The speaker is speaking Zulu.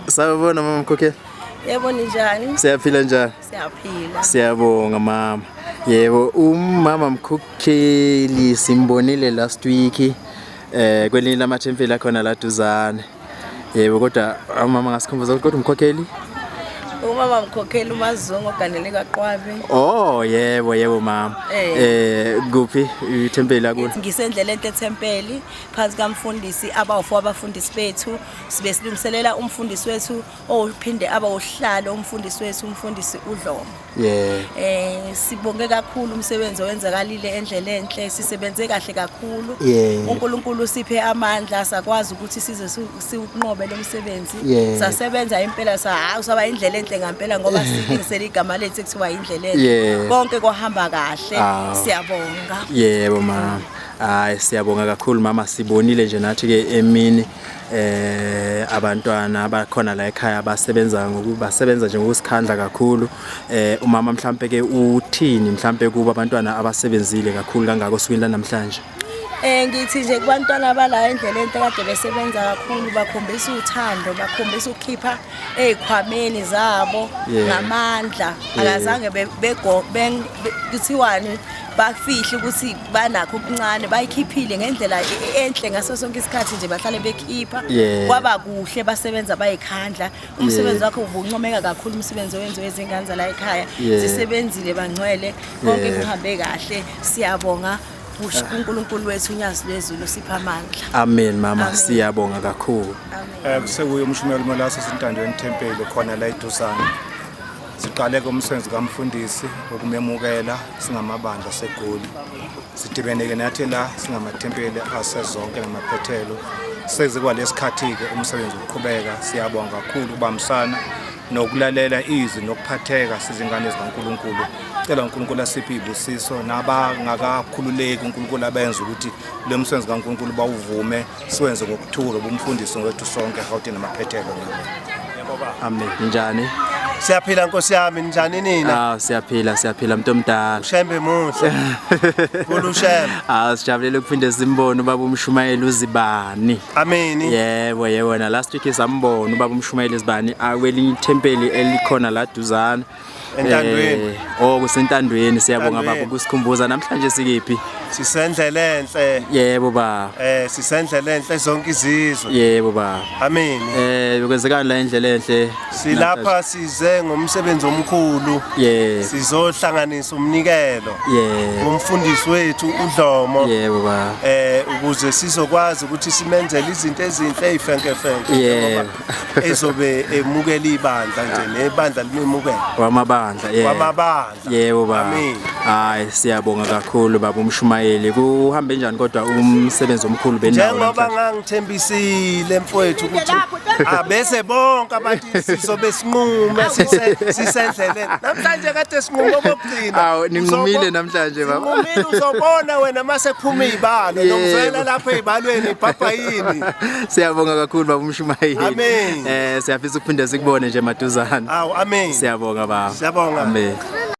Sawubona mama Mkhokheli. Yebo, ninjani? Siyaphila, njani? Siyaphila. Siyabonga mama. Yebo, umama Mkhokheli simbonile last week kwelinye lamathempeli akhona la duzane. Yebo, kodwa umama ngasikhumbuza ukuthi kodwa umkhokheli? Umama Mkhokheli uMazungu oganele kaQwabe. Oh yebo mama. Kuphi ithempeli akulo? Ngisendlela enhle ethempeli phansi kamfundisi abawu-4, abafundisi bethu. Sibe silungiselela umfundisi wethu ophinde aba uhlalo umfundisi wethu, umfundisi uDlomo. Sibonge kakhulu umsebenzi owenzakalile endlela enhle, sisebenze kahle kakhulu. UNkulunkulu usiphe amandla sakwazi ukuthi size siwunqobe lo msebenzi. Sasebenza impela, saba indlela enhle ngempela ngoba silungisele igama lethu ekuthiwa indlela enhle. Konke kwahamba kahle. Siyabonga. Yebo mama. Hayi, siyabonga kakhulu mama, sibonile nje nathi ke emini abantwana abakhona la ekhaya basebenza ngokubasebenza nje ngokusikhandla kakhulu. Umama mhlambe ke uthini mhlambe kuba abantwana abasebenzile kakhulu kangako osukwini lanamhlanje? Ngithi nje kubantwana bala endlela enhle kade besebenza kakhulu, bakhombisa uthando, bakhombisa ukukhipha ezikhwameni zabo ngamandla. Akazange kuthiwani, bafihle ukuthi banakho okuncane, bayikhiphile ngendlela enhle ngaso sonke isikhathi nje, bahlale bekhipha. Kwaba kuhle, basebenza bayikhandla. Umsebenzi wakho ubuncomeka kakhulu, umsebenzi owenziwe izingane zala ekhaya. Zisebenzile bangcwele, konke kuhambe kahle. Siyabonga kuNkulunkulu wethu uNyazi lwezulu sipha amandla. Amen mama. Amen. Siyabonga kakhulu. Amen. Kusekuye umshumeli Molaso sintandweni Tempel khona la eduzane. Siqale komsebenzi kamfundisi wokumemukela singamabandla seGoli. Sidibene ke nathi la singamathempeli asezonke namaphethelo. Seze kwalesikhathi ke umsebenzi uqhubeka. Siyabonga kakhulu ukubambisana nokulalela izwi nokuphatheka sizingane zikaNkulunkulu. Cela uNkulunkulu asiphe izibusiso, nabangakakhululeki uNkulunkulu abenze ukuthi lo msebenzi kaNkulunkulu bawuvume, siwenze ngokuthula ubumfundisi wethu sonke Gauteng namaphethelo. Amen. Njani? Siyaphila nkosi yami, njani nina? Ah, siyaphila, siyaphila mntu omdala. Shembe muhle. Nkulu Shembe. Ah, sijabulela ukuphinde simbone ubaba umshumayeli uZibani. Ameni. Yebo, na last week sambona ubaba umshumayeli uZibani akwelinye ithempeli elikhona la duzane. Entandweni. Oh, kusentandweni, siyabonga Entandweni. baba ukusikhumbuza. Namhlanje sikiphi? Sisendlela enhle. Yebo baba. Sisendlela enhle zonke izizwe. Yebo baba. Ameni. Kwenzekani la endlela enhle? Silapha size ngomsebenzi omkhulu. Sizohlanganisa umnikelo. Umfundisi wethu uDlomo. Yebo baba. Ukuze sizokwazi ukuthi simenzele izinto ezinhle ezifenkefenke ezobe emukela ibandla nje nebandla limemukela. Wamabandla, yebo. Wamabandla. Yebo baba. Amen. Hayi, siyabonga kakhulu baba umshumayeli. Kuhambe njani kodwa umsebenzi omkhulu benawo Njengoba namhlanje? ngangithembisile mfowethu ukuthi abese bonke abantu sizobe sinqume sisendleleni. Namhlanje kade sinqume okugcina. Awu, ninqumile namhlanje baba. Sinqumile, uzobona wena mase kuphuma izibalo nokuzwela lapha ezibalweni ibhabha yini. Siyabonga kakhulu baba umshumayeli. Amen. Siyafisa ukuphinde sikubone nje maduzane. Awu, amen. Siyabonga baba. Siyabonga. Amen.